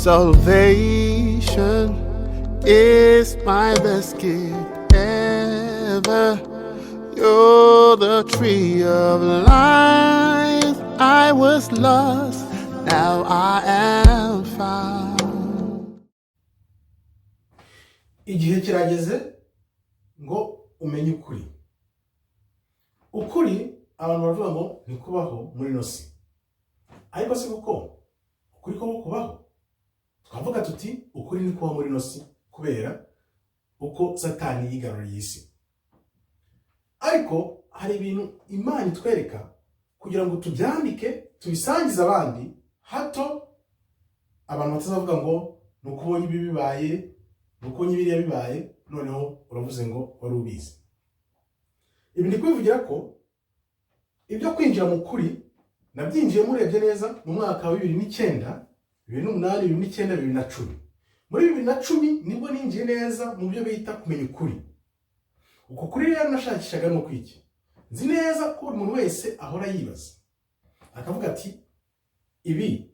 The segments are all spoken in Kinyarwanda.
Salvation is my best gift ever. You're the tree of life. I was lost, now I am found. Igihe kirageze ngo umenye ukuri. Ukuri abantu baravuga ngo ntikubaho muri ino si, ariko si kuko ukuri koko kubaho. Twavuga tuti ukuri ntikubaho muri ino si kubera uko Satani yigaruriye isi, ariko hari ibintu Imana itwereka kugira ngo tubyandike, tubisangize abandi, hato abantu batazavuga ngo ni uko ubonye ibi bibaye, ni uko ubonye biriya bibaye, noneho uravuze ngo wari ubizi. Ibi ndi kubivugira ko ibyo kwinjira mu kuri nabyinjiyemo, urebye neza, mu mwaka wa 2009, 2008, 2009, 2010. Muri 2010 nibwo ninjiye neza mu byo bita kumenya ukuri. Uko kuri rero nashakishaga ni ukwiki? Nzi neza ko buri muntu wese ahora yibaza akavuga ati: "Ibi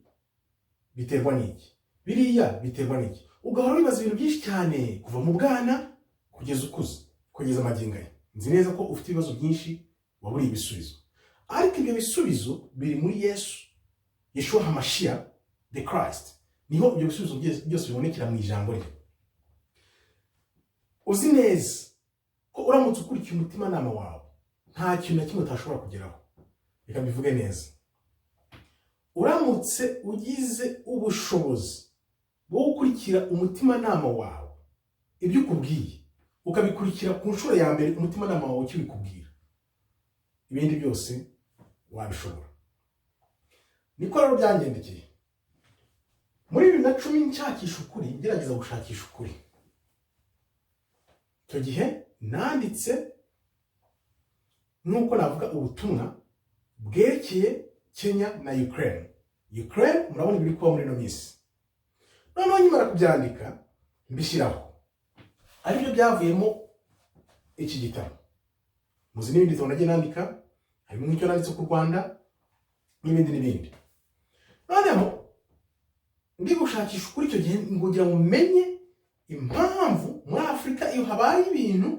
biterwa n'iki? Biriya biterwa n'iki?" Ugahora wibaza ibintu byinshi cyane kuva mu bwana kugeza ukuze, kugeza amagingo aya. Nzi neza ko ufite ibibazo byinshi waburiye ibisubizo, ariko ibyo bisubizo biri muri Yesu Yeshua Hamashiya, the Christ. Niho ibyo bisubizo byose bibonekera, mu ijambo rye. Uzi neza ko uramutse ukurikiye umutimanama wawe, nta kintu na kimwe utashobora kugeraho. Reka mbivuge neza: uramutse ugize ubushobozi bwo gukurikira umutimanama wawe, ibyo ukubwiye ukabikurikira ku nshuro ya mbere umutimanama wawe ukibikubwira, ibindi byose wabishobora. Niko rero byangendekeye muri 2010, nshakisha ukuri, ngerageza gushakisha ukuri. Icyo gihe nanditse, nk'uko navuga, ubutumwa bwerekeye Kenya na Ukraine. Ukraine murabona ibiri kuba muri ino minsi. Noneho nkimara kubyandika mbishyiraho, aribyo byavuyemo iki gitabo. Muzi n'ibindi bitabo nagiye nandika, harimo nk'icyo nanditse ku Rwanda n'ibindi n'ibindi. Noneho ndi gushakisha ukuri icyo gihe kugira ngo menye impamvu muri Afurika iyo habaye ibintu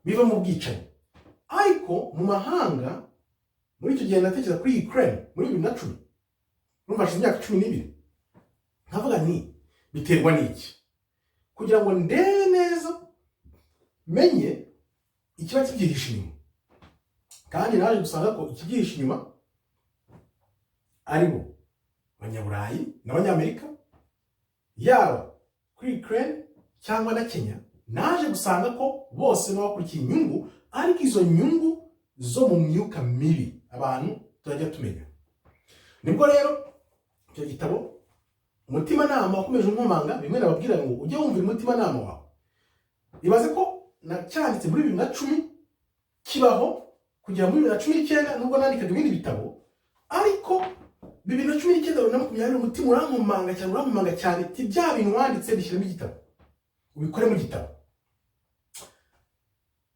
biva mu bwicanyi, ariko mu mahanga, muri icyo gihe natekereza kuri Ukraine muri 2010, urumva hashize imyaka 12, nkavuga nti: "Biterwa n'iki?" Kugira ngo ndebe neza, menye ikiba kibyihishe inyuma. Kandi naje gusanga ko ikibyihishe inyuma ari bo Abanyaburayi n'Abanyamerika, yaba kuri Ukraine cyangwa na Kenya. Naje gusanga ko bose baba bakurikiye inyungu, ariko izo nyungu zo mu myuka mibi abantu turajya tumenya. Nibwo rero icyo gitabo, umutimanama wakomeje unkomanga, bimwe nababwira ngo ujye wumvira umutimanama wawe. Ibaze ko nacyanditse muri 2010, kibaho kugera muri 2019, nubwo nandikaga ibindi bitabo. Ariko 2019, 2020, umutima urankomanga cyane, urankomanga cyane, ati: "Bya bintu wanditse bishyiremo igitabo, ubikore mu gitabo."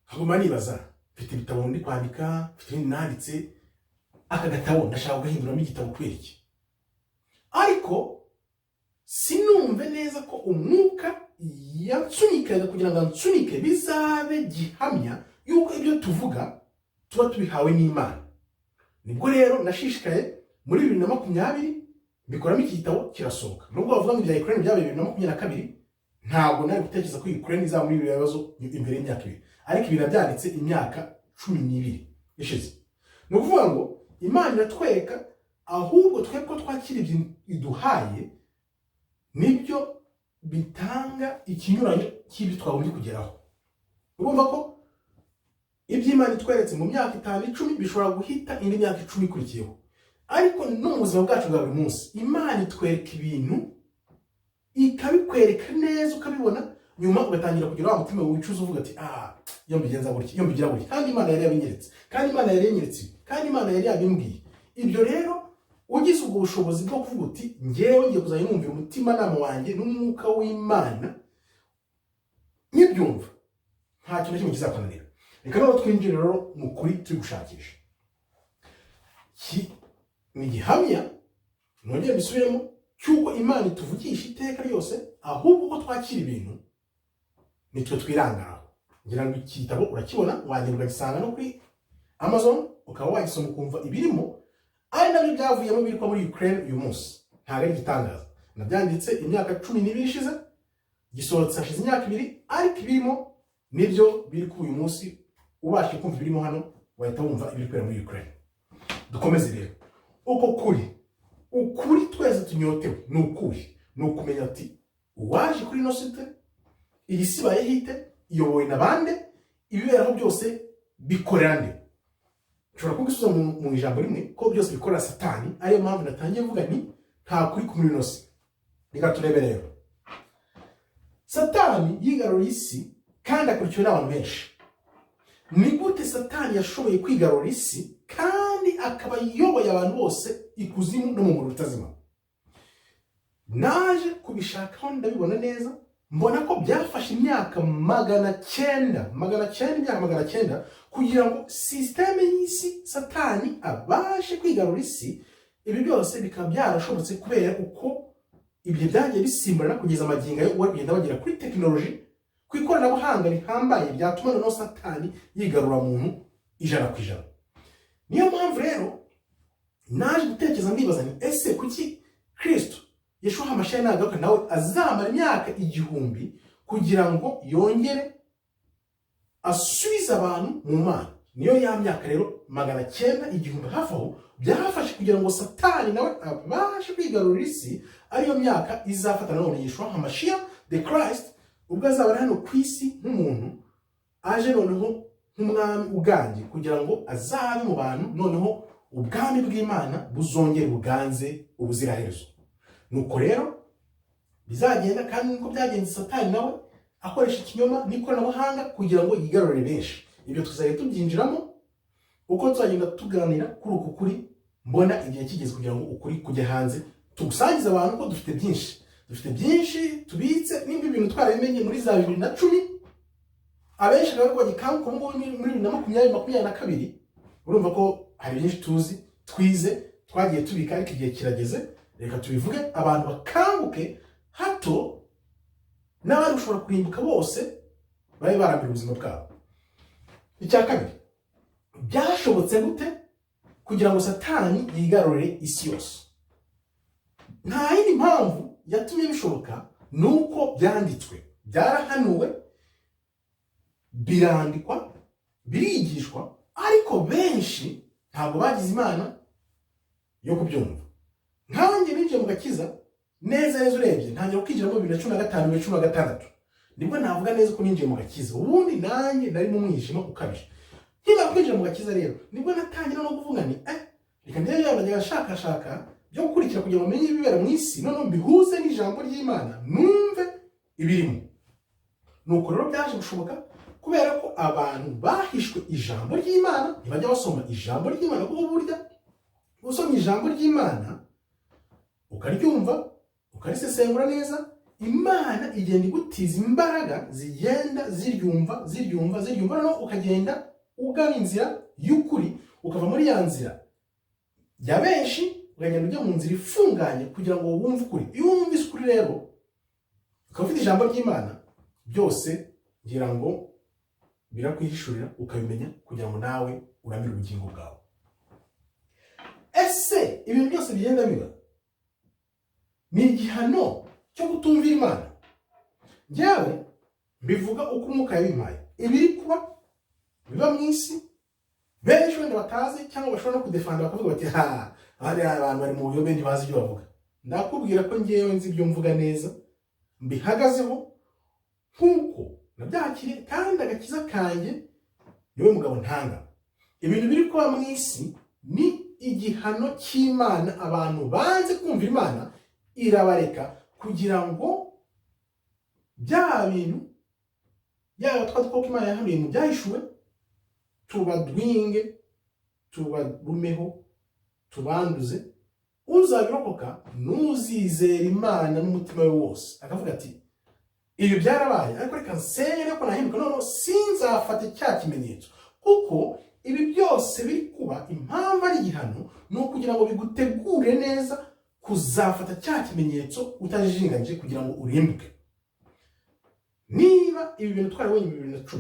Nkaguma nibaza: mfite ibitabo ndi kwandika, mfite ibindi nanditse, aka gatabo ndashaka kugahinduramo igitabo kubera iki? Ariko sinumve neza ko umwuka yansunikaga kugira ngo ansunike bizabe gihamya yuko ibyo tuvuga tuba tubihawe n'Imana. Nibwo rero nashishikaye muri 2020, mbikoramo iki gitabo, kirasohoka. Nubwo bavuga ngo ibya Ukraine byabaye 2022, ntabwo nari gutekereza ko Ukraine izaba muri ibi bibazo imbere y'imyaka 2, ariko ibi nabyanditse imyaka 12 ishize. Ni ukuvuga ngo Imana iratwereka, ahubwo twebwe ko twakira ibyo iduhaye, nibyo bitanga ikinyuranyo cy'ibyo twagombye kugeraho. Urumva ko ibyo Imana itweretse mu myaka 5, 10, bishobora guhita indi myaka 10 ikurikiyeho. Ariko no mu buzima bwacu bwa buri munsi, Imana itwereka ibintu, ikabikwereka neza, ukabibona, nyuma ugatangira kugira wa mutima wicuza, uvuga ati: "Ah, iyo mbigenza gutya, iyo mbigira gutya, kandi Imana yari yabinyeretse, kandi Imana yari yanyeretse ibi, kandi Imana yari yabimbwiye." Ibyo rero, ugize ubwo bushobozi bwo kuvuga uti: "Ngewe ngiye kuzajya numvira umutimanama wanjye n'umwuka w'Imana nkibyumva," nta kintu na kimwe kizakunanira. Reka noneho twinjire rero mu kuri turi gushakisha. Iki ni gihamya, nongere mbisubiremo, cy'uko cy'uko Imana ituvugisha iteka ryose, ahubwo ko twakira ibintu nitwe twirangaraho. Ngira ngo iki gitabo urakibona, wagenda ukagisanga no kuri Amazon, ukaba wagisoma ukumva ibirimo, ari nabyo byavuyemo biri kuba muri Ukraine uyu munsi. Ntabwo ari igitangaza, nabyanditse imyaka 12 ishize, gisohotse hashize imyaka 2, ariko ibirimo nibyo biri kuba uyu munsi. Ubashije kumva ibirimo hano, wahita wumva ibiri kubera muri Ukraine. Dukomeze rero. Uko kuri, ukuri twese tunyotewe ni ukuhe? Ni ukumenya ati: uwaje kuri ino site, iyi si ibayeho ite, iyobowe na bande, ibiberaho byose bikorera nde? Nshobora kubisubiza mu ijambo rimwe ko byose bikorera Satani, ariyo mpamvu natangiye mvuga nti nta kuri kuri ino si. Reka turebe rero. Satani yigaruriye isi kandi akurikiwe n'abantu benshi. Ni gute Satani yashoboye kwigarurira isi kandi akaba ayoboye abantu bose ikuzimu no mu muriro utazima? Naje kubishakaho ndabibona neza, mbona ko byafashe imyaka 900, 900, imyaka 900 kugira ngo système y'isi, Satani abashe kwigarura isi. Ibi byose bikaba byarashobotse kubera uko ibihe byagiye bisimburana kugeza amagingo ayo bari kugenda bagera kuri tekinoloji, ku ikoranabuhanga rihambaye byatuma noneho Satani yigarura muntu 100%. Niyo mpamvu rero naje gutekereza, ndibaza nti: ese kuki Kristo Yeshuwa Hamashiya nagaruka nawe azamara imyaka 1000 kugira ngo yongere asubize abantu mu Mana? Niyo ya myaka rero 900, 1000 hafi aho byafashe kugira ngo Satani nawe abashe kwigarurira isi, ariyo myaka izafata nanone Yeshuwa Hamashiya the Christ, ubwo azaba ari hano ku isi nk'umuntu, aje noneho nk'umwami uganje kugira ngo azabe mu bantu, noneho ubwami bw'Imana buzongere buganze ubuziraherezo. Nuko rero bizagenda, kandi niko byagenze. Satani nawe akoresha ikinyoma n'ikoranabuhanga kugira ngo yigarurire benshi. Ibyo tuzajya tubyinjiramo uko tuzagenda tuganira kuri uku kuri. Mbona igihe kigeze kugira ngo ukuri kujye hanze, tugusangize abantu, ko dufite byinshi, dufite byinshi tubitse. Nimba ibintu twarabimenye muri za 2010, abenshi bakaba bagikanguka ubu ngubu muri 2020, 22, urumva ko hari byinshi tuzi, twize, twagiye tubika, ariko igihe kirageze, reka tubivuge, abantu bakanguke, hato n'abandi ushobora kurimbuka bose babe barambira ubuzima bwabo. Icya kabiri, byashobotse gute kugira ngo Satani yigarurire isi yose? Nta yindi mpamvu yatumye bishoboka, ni uko byanditswe, byarahanuwe, birandikwa, birigishwa, ariko benshi ntabwo bagize Imana yo kubyumva. Nkanjye ninjiye mu gakiza neza neza, urebye ntangira kwinjiramo 2015, 2016 nibwo navuga neza ko ninjiye mu gakiza. Ubundi nanjye nari mu mwijima ukabije. Nkimara kwinjira mu gakiza rero, nibwo natangira no kuvuga ni reka ndebe, yaba najyaga nshakashaka byo gukurikira kugira ngo menye ibibera mu isi, noneho mbihuze n'ijambo ry'Imana, numve ibirimo. Nuko rero byaje gushoboka kubera ko abantu bahishwe ijambo ry'Imana, ntibajya basoma ijambo ry'Imana, kuko burya usomye ijambo ry'Imana ukaryumva, ukarisesengura neza, Imana igenda igutiza imbaraga zigenda ziryumva, ziryumva, ziryumva, noneho ukagenda ugana inzira y'ukuri, ukava muri ya nzira ya benshi, ukagenda ujya mu nzira ifunganye kugira ngo wumve ukuri. Iyo wumvise ukuri rero, ukaba ufite ijambo ry'Imana, byose ngira ngo birakwihishurira, ukabimenya kugira ngo nawe uramire ubugingo bwawe. Ese ibintu byose bigenda biba ni igihano cyo kutumvira Imana? Njyewe mbivuga uko Umwuka yabimpaye. Ibiri kuba biba mu isi, benshi wenda batazi cyangwa bashobora no kudefanda bakavuga bati: "Ha, hariya abantu bari mu buyobe, ntibazi ibyo bavuga." Ndakubwira ko ngewe nzi ibyo mvuga neza, mbihagazeho nk'uko nabyakiriye, kandi agakiza kanjye niwe mugabo ntanga. Ibintu biri kuba mu isi ni igihano cy'Imana. Abantu banze kumva Imana, irabareka kugira ngo bya bintu, yaba twa dukoko Imana yahanuye mu Byahishuwe, tubadwinge, tubarumeho, tubanduze. Uzabirokoka ntuzizera Imana n'umutima we wose, akavuga ati: "Ibi byarabaye, ariko reka nsenge ko nahinduka, noneho sinzafate cya kimenyetso." Kuko ibi byose biri kuba, impamvu ari igihano ni ukugira ngo bigutegure neza kuzafata cya kimenyetso utajijinganyije kugira ngo urimbuke. Niba ibi bintu twarabonye 2010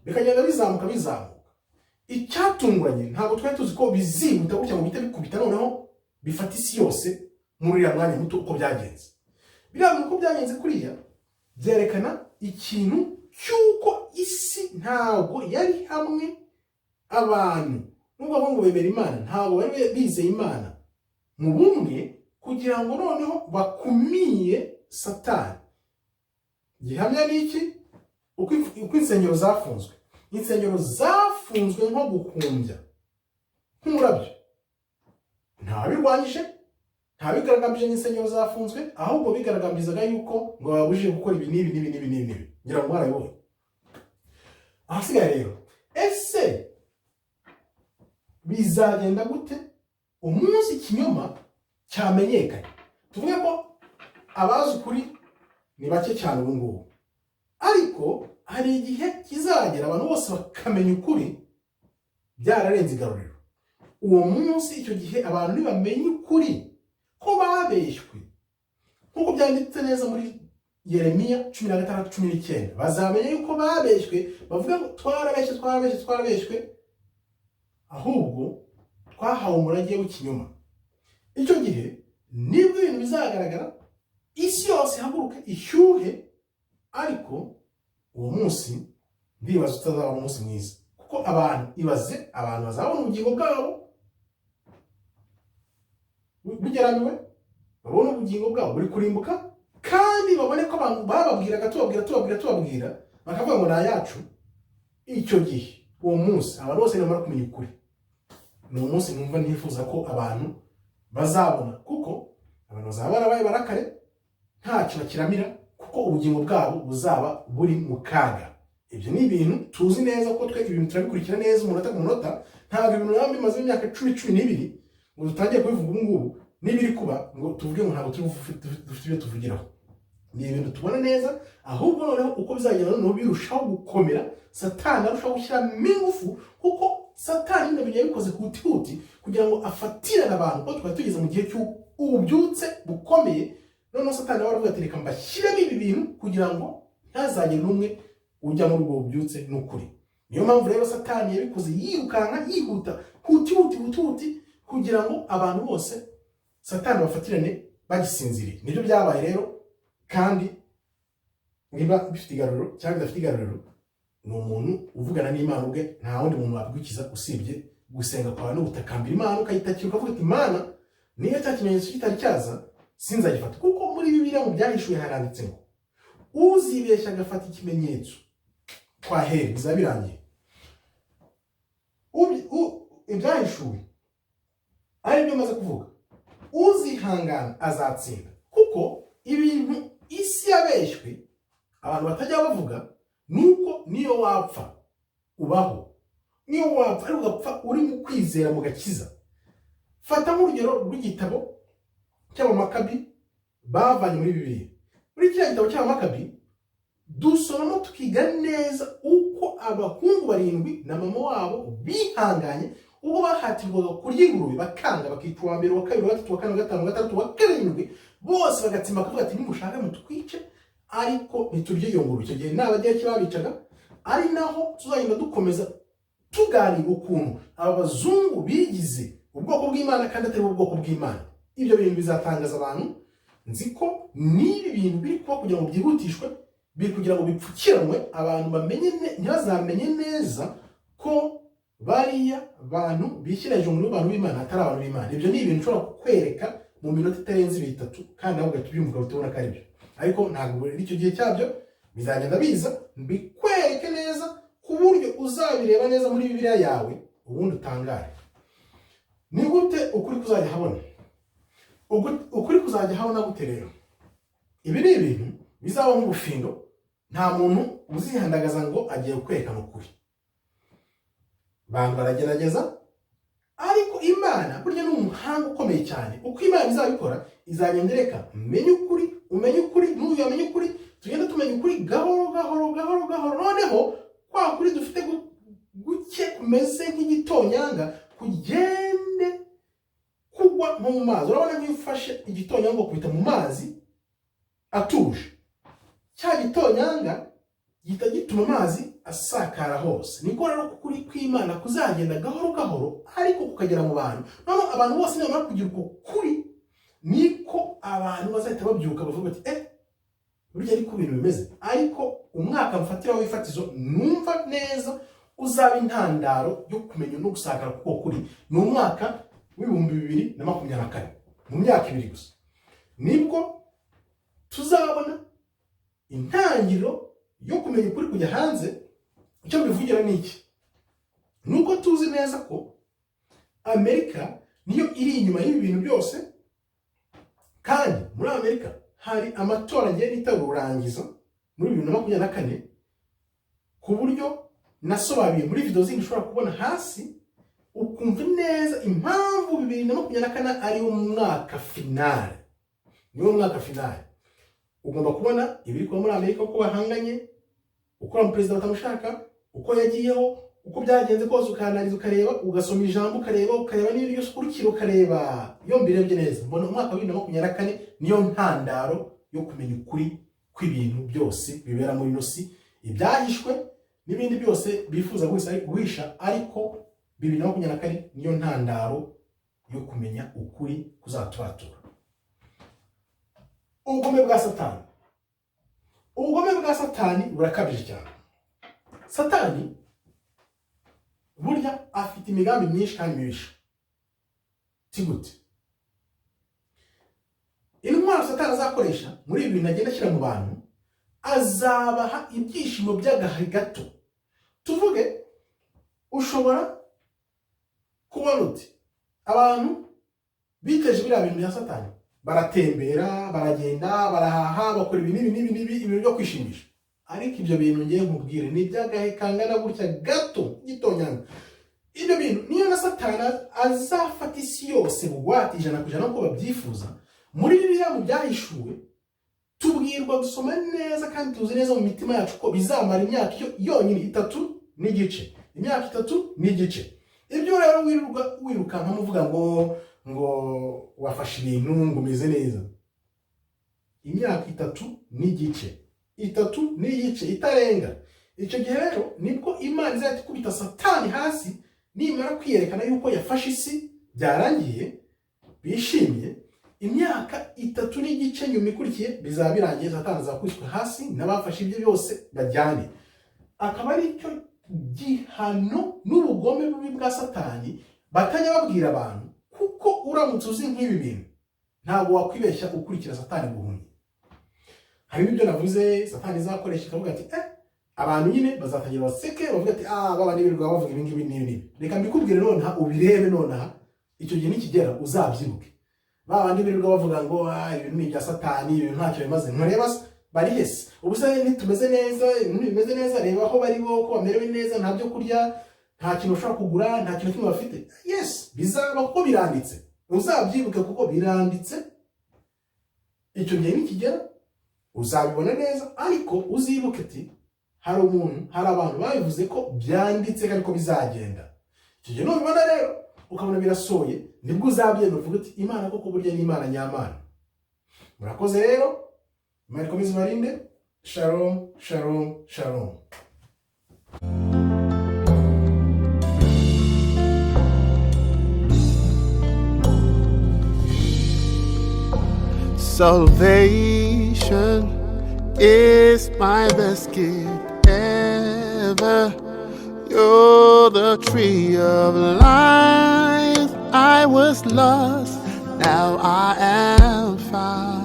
bikagenda bizamuka bizamuka, icyatunguranye ntabwo twari tuzi ko bizihuta gutya ngo bihite bikubita noneho bifata isi yose muri uriya mwanya muto uko byagenze. Biriya bintu uko byagenze kuriya byerekana ikintu cy'uko isi ntabwo yari hamwe. Abantu nubwo bavuga ngo bemera Imana, ntabwo bari bizeye Imana mu bumwe kugira ngo noneho bakumire Satani. Gihamya ni iki? Uko insengero zafunzwe, insengero zafunzwe nko guhumbya nk'umurabyo, ntabirwanyije, ntabigaragambije n'insengero zafunzwe, ahubwo bigaragambirizaga yuko ngo bababujije gukora ibi n'ibi n'ibi n'ibi n'ibi n'ibi. Ngira ngo mwarabibonye. Ahasigaye rero, ese bizagenda gute umunsi ikinyoma cyamenyekanye? Tuvuge ko abazi ukuri ni bake cyane ubu ngubu, ariko hari igihe kizagera abantu bose bakamenya ukuri byararenze igaruriro. Uwo munsi, icyo gihe abantu nibamenya ukuri ko babeshywe, nk'uko byanditse neza muri Yeremiya 16:19, bazamenya yuko babeshywe, bavuga ngo twarabeshye, twarabeshye, twarabeshywe, ahubwo twahawe umurage w'ikinyoma. Icyo gihe nibwo ibintu bizagaragara, isi yose ihaguruke ishyuhe. Ariko uwo munsi ndibaza utazaba umunsi mwiza, kuko abantu, ibaze, abantu bazabona ubugingo bwabo bugeramiwe, babone ubugingo bwabo buri kurimbuka, kandi babone ko abantu bababwiraga, tubabwira, tubabwira, tubabwira, bakavuga ngo ni ayacu. Icyo gihe, uwo munsi, abantu bose nibamara kumenya ukuri, ni umunsi numva ntifuza ko abantu bazabona, kuko abantu bazaba barabaye barakare, ntacyo bakiramira, kuko ubugingo bwabo buzaba buri mu kaga. Ibyo ni ibintu tuzi neza ko twe ibintu turabikurikira neza umunota ku munota. Ntabwo ibintu biba bimaze imyaka 10, 12 ngo dutangiye kubivuga ubu ngubu n'ibiri kuba ngo tuvuge ngo ntabwo turi dufite ibyo tuvugiraho. Ni ibintu tubona neza. Ahubwo noneho uko bizagenda noneho birushaho gukomera, Satani arushaho gushyiramo ingufu, kuko Satani bino bintu yabikoze huti huti kugira ngo afatirane abantu, kuko twari tugeze mu gihe cy'ububyutse bukomeye. Noneho Satani nawe aravuga ati: "Reka mbashyiremo ibi bintu kugira ngo ntazagire n'umwe ujya muri ubwo bubyutse n'ukuri." Niyo mpamvu rero Satani yabikoze yirukanka, yihuta, huti huti huti huti, kugira ngo abantu bose Satani bafatirane bagisinziriye. Nibyo byabaye rero. Kandi niba bifite igaruriro cyangwa bidafite igaruriro, ni umuntu uvugana n'Imana ubwe. Nta wundi muntu wabigukiza usibye gusenga kwawe no gutakambira Imana, ukayitakira, ukavuga ati: "Imana, niyo cya kimenyetso kitari cyaza sinzagifata." Kuko muri Bibiliya mu Byahishuwe haranditse ngo uzibeshya agafata ikimenyetso, kwa heri, bizaba birangiye. Ibyahishuwe ari byo maze kuvuga: uzihangana azatsinda. Kuko ibintu isi yabeshywe abantu batajya bavuga nuko niyo wapfa ubaho, niyo wapfa ariko ugapfa uri mu kwizera, mu gakiza. Fata nk'urugero rw'igitabo cy'Abamakabi bavanye muri Bibiliya. Muri kiriya gitabo cy'Abamakabi dusomamo, tukiga neza uko abahungu barindwi na mama wabo bihanganye ubwo bahatirwaga kurya ingurube, bakanga, bakica uwa mbere, uwa kabiri, uwa gatatu, uwa kane, uwa gatanu, uwa gatandatu, uwa karindwi, bose bagatsimba, bakavuga ati: "Nimushaka mutwice, ariko ntiturye iyo ngurube." Icyo gihe ni Abagereki babicaga. Ari naho tuzagenda dukomeza tuganira ukuntu aba bazungu bigize ubwoko bw'Imana kandi atari bo bwoko bw'Imana. Ibyo bintu bizatangaza abantu. Nzi ko n'ibi bintu biri kuba kugira ngo byihutishwe, biri kugira ngo bipfukiranwe, abantu bamenye ntibazamenye neza ko bariya bantu bishyira hejuru muri bantu b'Imana atari abantu b'Imana. Ibyo ni ibintu ushobora kukwereka mu minota itarenze ibiri, itatu, kandi nawe ugahita ubyumva, ugahita ubona ko ari byo. Ariko ntabwo icyo gihe cyabyo bizagenda biza mbikwereke neza, ku buryo uzabireba neza muri Bibiliya yawe, ubundi utangare. Ni gute ukuri kuzajya habona? Ukuri kuzajya habona gute rero? Ibi ni ibintu bizaba nk'ubufindo. Nta muntu uzihandagaza ngo agiye kwerekana ukuri. Abantu baragerageza, ariko Imana burya ni umuhanga ukomeye cyane. Uko Imana izabikora, izagenda ireka menye ukuri, umenye ukuri, n'uyu amenye ukuri, tugenda tumenya ukuri gahoro gahoro gahoro gahoro. Noneho kwa kuri dufite guke kumeze nk'igitonyanga kugende kugwa. nko mu mazi. Urabona nk'iyo ufashe igitonyanga ukubita mu mazi atuje, cya gitonyanga gihita gituma amazi asakara hose. Niko rero ukuri kw'Imana kuzagenda gahoro gahoro, ariko kukagera mu bantu. Noneho abantu bose nibamara kugira uko kuri, niko abantu bazahita babyuka bavuga bati: "Eh, burya ariko ibintu bimeze." Ariko umwaka mfatiraho w'ifatizo, numva neza uzaba intandaro yo kumenya no gusakara kuko kuri, ni umwaka w'2024. Mu myaka 2 gusa nibwo tuzabona intangiriro yo kumenya ukuri kujya hanze. Icyo mbivugira ni iki? Ni uko tuzi neza ko Amerika niyo iri inyuma y'ibi bintu byose, kandi muri Amerika hari amatora agiye nitabira urangiza muri 2024, ku buryo nasobanuye muri video zindi ushobora kubona hasi, ukumva neza impamvu 2024 ari wo mwaka finale. Niwo mwaka finale. Ugomba kubona ibiri kuba muri Amerika, uko bahanganye, uko perezida batamushaka, uko yagiyeho, uko byagenze kose, ukanariza, ukareba, ugasoma ijambo, ukareba n'ibindi byose ukurikira, ukareba. Iyo mbirebye neza, mbona umwaka wa 2024 niyo ntandaro yo kumenya ukuri kw'ibintu byose bibera muri ino si, ibyahishwe n'ibindi byose bifuza guhisha. Ariko 2024 niyo ntandaro yo kumenya ukuri kuzaturatura. Ubugome bwa Satani, ubugome bwa Satani burakabije cyane. Satani burya afite imigambi myinshi kandi mibisha. Si gute? Intwaro Satani azakoresha muri ibi bintu agenda ashyira mu bantu, azabaha ibyishimo by'agahe gato. Tuvuge ushobora kubona uti abantu biteje biriya bintu bya Satani, baratembera, baragenda, barahaha, bakora ibi n'ibi n'ibi n'ibi, ibintu byo kwishimisha. Ariko ibyo bintu ngiye nkubwire ni iby'agahe kangana gutya gato gitonyanga. Ibyo bintu niyo na Satani azafata isi yose bugwate 100% nk'uko babyifuza. Muri Bibiliya, mu Byahishuwe, tubwirwa gusoma neza kandi tuzi neza mu mitima yacu ko bizamara imyaka yonyine 3 n'igice, imyaka 3 n'igice. Ibyo rero wirirwa wirukanka muvuga ngo wafashe ibintu, ngo umeze neza, imyaka 3 n'igice, 3 n'igice itarenga. Icyo gihe rero nibwo Imana izahita ikubita Satani hasi. Nimara kwiyerekana yuko yafashe isi byarangiye, bishimye, imyaka 3 n'igice nyuma ikurikiye bizaba birangiye. Satani azakubitwa hasi n'abafashe ibyo byose bajyane. Akaba ari cyo gihano n'ubugome bubi bwa Satani batajya babwira abantu, kuko uramutse uzi nk'ibi bintu ntabwo wakwibeshya ukurikira Satani guhumyi. Harimo ibyo navuze Satani izakoresha, ikavuga ati: "Eh, abantu nyine bazatangira baseke, bavuga ati: 'Ah, baba nibirirwa bavuga ibi ngibi n'ibi n'ibi.' Reka mbikubwire nonaha, ubirebe nonaha. Icyo gihe nikigera uzabyibuke, ba bandi birirwa bavuga ngo: 'Ah, ibintu ni ibya Satani, ibintu ntacyo bimaze.' Ntureba se bari hese ubu? Se ntitumeze neza? Ibintu bimeze neza? Reba aho bari bo ko bamerewe neza, nta byo kurya, nta kintu bashobora kugura, nta kintu kimwe bafite." Yes, bizaba kuko biranditse. Uzabyibuke kuko biranditse. Icyo gihe nikigera uzabibona neza, ariko uzibuke ati: "Hari umuntu, hari abantu babivuze ko byanditse kandi ko bizagenda." Icyo gihe nubibona rero, ukabona birasohoye, nibwo uzabyemera uvuga uti: "Imana koko burya ni Imana nyamana." Murakoze rero, Imana ikomeze ibarinde. Shalom, shalom, shalom. Salvation is my best gift ever. You're the tree of life. I was lost, now I am found.